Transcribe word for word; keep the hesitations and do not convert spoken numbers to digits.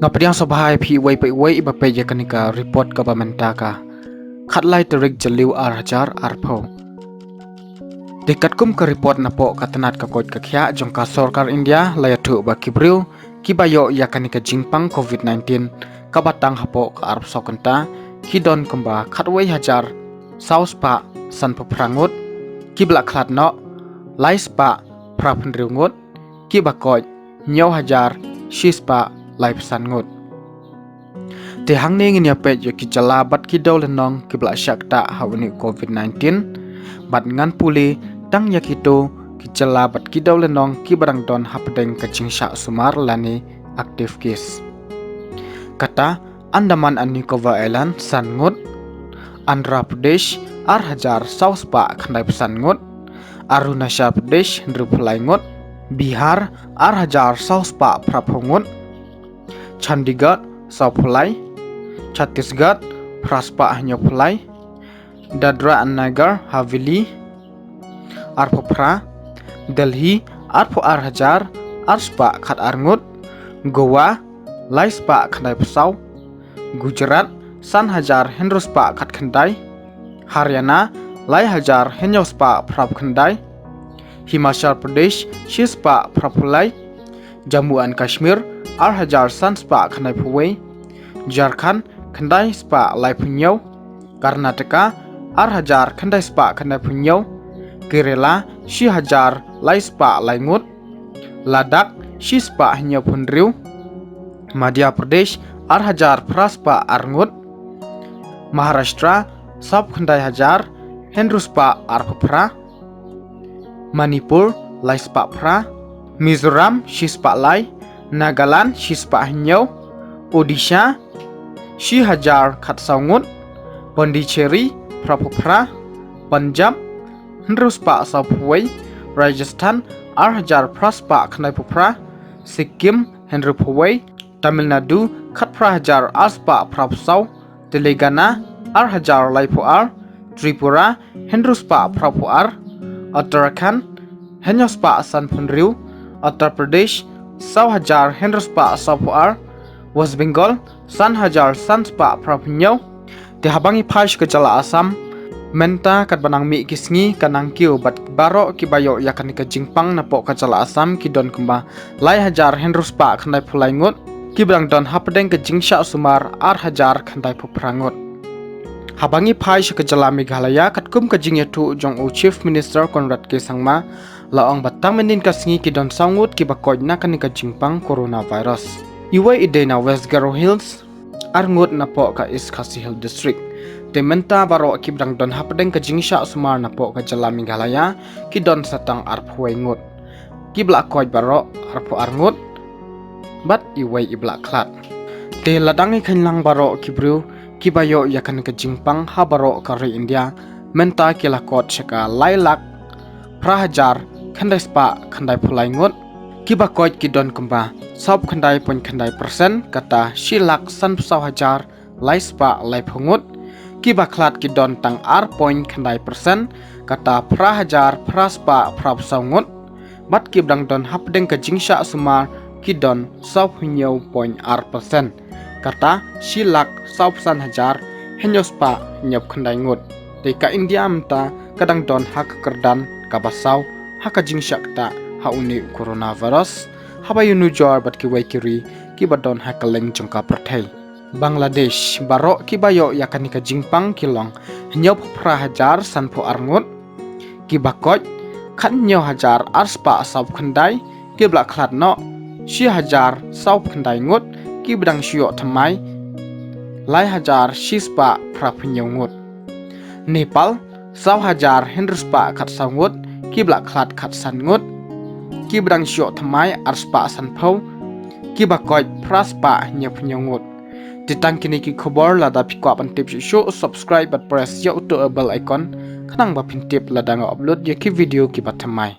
Nga pdiang sngewbha ïa phi iwei pa iwei iba peit ïa kane ka report kaba mynta ka khatlai tarik Jylliew ar hajar arphew. Te katkum ka report napoh ka tnat ka koit ka khiah jong ka sorkar India la ïathuh ba ki briew kiba ïoh ïa kane ka jingpang covid nineteen kaba tang hapoh ka arphew saw kynta ki don kumba khatwei hajar saw spah sanphew phra ngut, kiba la khlad noh lai spah phra phew hynriew ngut, kiba koit hynñiew hajar shi spah laiphew san ngut. Te hangne ngin ïa peit ïa ki jylla bad ki dewlynnong kiba la shah ktah ha une u covid nineteen. Bad ngan pule tang ïa kito ki jylla bad ki dewlynnong kiba dang don hapdeng ka jingshah sumar lane active case. Kata Andaman and Nicobar Island san ngut, Andhra Pradesh ar hajar saw spah khyndaiphew san ngut, Arunachal Pradesh hynriewphew lai ngut, Bihar ar hajar saw spah phraphew ngut, Chandigarh sawphew lai, Chhattisgarh phra spah hynñiewphew lai, Dadra and Nagar Haveli arphew phra, Delhi arphew ar hajar ar spah khatar ngut, Goa lai spah khyndaiphew saw, Gujarat san hajar hynriew spah khatkhyndai, Haryana lai hajar hynñiew spah phraphew khyndai, Himachal Pradesh shi spah phraphew lai, Jammu and Kashmir ar hajar san spah khyndaiphew wei, Jharkhand khyndai spah laiphew hynñiew, Karnataka ar hajar khyndai spah khyndaiphew hynñiew, Kerala shi hajar lai spah lai ngut, Ladakh shi spah hynñiewphew hynriew, Madhya Pradesh ar hajar phra spah ar ngut, Maharashtra sawphew khyndai hajar hynriew spah arphew phra, Manipur lai spah phra, Mizoram shi spah lai, Nagaland shi spah hynñiew, Odisha shi hajar khatsaw ngut, Pondicherry phraphew phra, Punjab hynriew spah sawphew wei, Rajasthan ar hajar phra spah khyndaiphew phra, Sikkim hynriewphew wei, Tamil Nadu khatphra hajar ar spah phraphew saw, Telangana ar hajar laiphew ar, Tripura hynriew spah phraphew ar, Uttarakhand hynñiew spah sanphew hynriew, Uttar Pradesh saw hajar hynriew spah sawphew ar, West Bengal san hajar san spah phraphew hynñiew. Te haba ngi phai sha ka jylla Assam, mynta katba nang mih ki sngi ka nang kiew bad baroh kiba ïoh ïa kane ka jingpang napoh ka jylla Assam ki don kumba lai hajar hynriew spah khyndaiphew lai ngut, kiba dang don hapdeng ka jingshah sumar ar hajar khyndaiphew phra ngut. Haba ngi phai sha ka jylla Meghalaya, katkum ka jingïathuh jong u Chief Minister Conrad K Sangma, la ong ba tang mynnin ka sngi ki don saw ngut kiba koit na kane ka jingpang coronavirus. Iwei i dei na West Garo Hills, ar ngut napoh ka East Khasi Hills District. Te mynta baroh kiba dang don hapdeng ka jingshah sumar napoh ka jylla Meghalaya ki don sa tang arphew wei ngut, kiba la koit baroh arphew ar ngut bad iwei iba la khlad. Te la dang ïakynlang baroh ki briew kiba ïoh ïa kane ka jingpang ha baroh ka ri India, mynta ki la kot sha ka lai lak phra hajar khyndai spah khyndaiphew lai ngut, kiba koit ki don kumba sawphew khyndai point khyndai percent, kata shi lak sanphew saw hajar lai spah laiphew ngut, kiba khlad ki don tang ar point khyndai percent, kata phra hajar phra spah phraphew saw ngut, bad kiba dang don hapdeng ka jingshah sumar ki don sawphew hynñiew point ar percent, kata shi lak sawphew san hajar hynñiew spah hynñiewphew khyndai ngut. Te ka India mynta ka dang don ha ka kyrdan kaba saw ha ka jingshah ktah ha une u coronavirus, haba ïanujor bad kiwei ki ri kiba don ha kylleng jong ka pyrthei. Bangladesh, baroh kiba ïoh ïa kane ka jingpang ki long hynñiewphew phra hajar sanphew ar ngut, kiba koit khathynñiew hajar ar spah sawphew khyndai, kiba la khlad noh shi hajar sawphew khyndai ngut, kiba dang shu ïoh thymmai lai hajar shi spah phraphew hynñiew ngut. Nepal, saw hajar hynriew spah khatsaw ngut, kiba la khlad khatsan ngut, kiba dang shu ïoh thymmai ar spah sanphew, kiba koit phra spah hynñiewphew hynñiew ngut. Te tang kine ki khubor, lada phi kwah ban tip shuh shuh, subscribe bad press ïa uto u bell icon khnang ba phin tip lada nga upload ïa ki video kiba thymmai.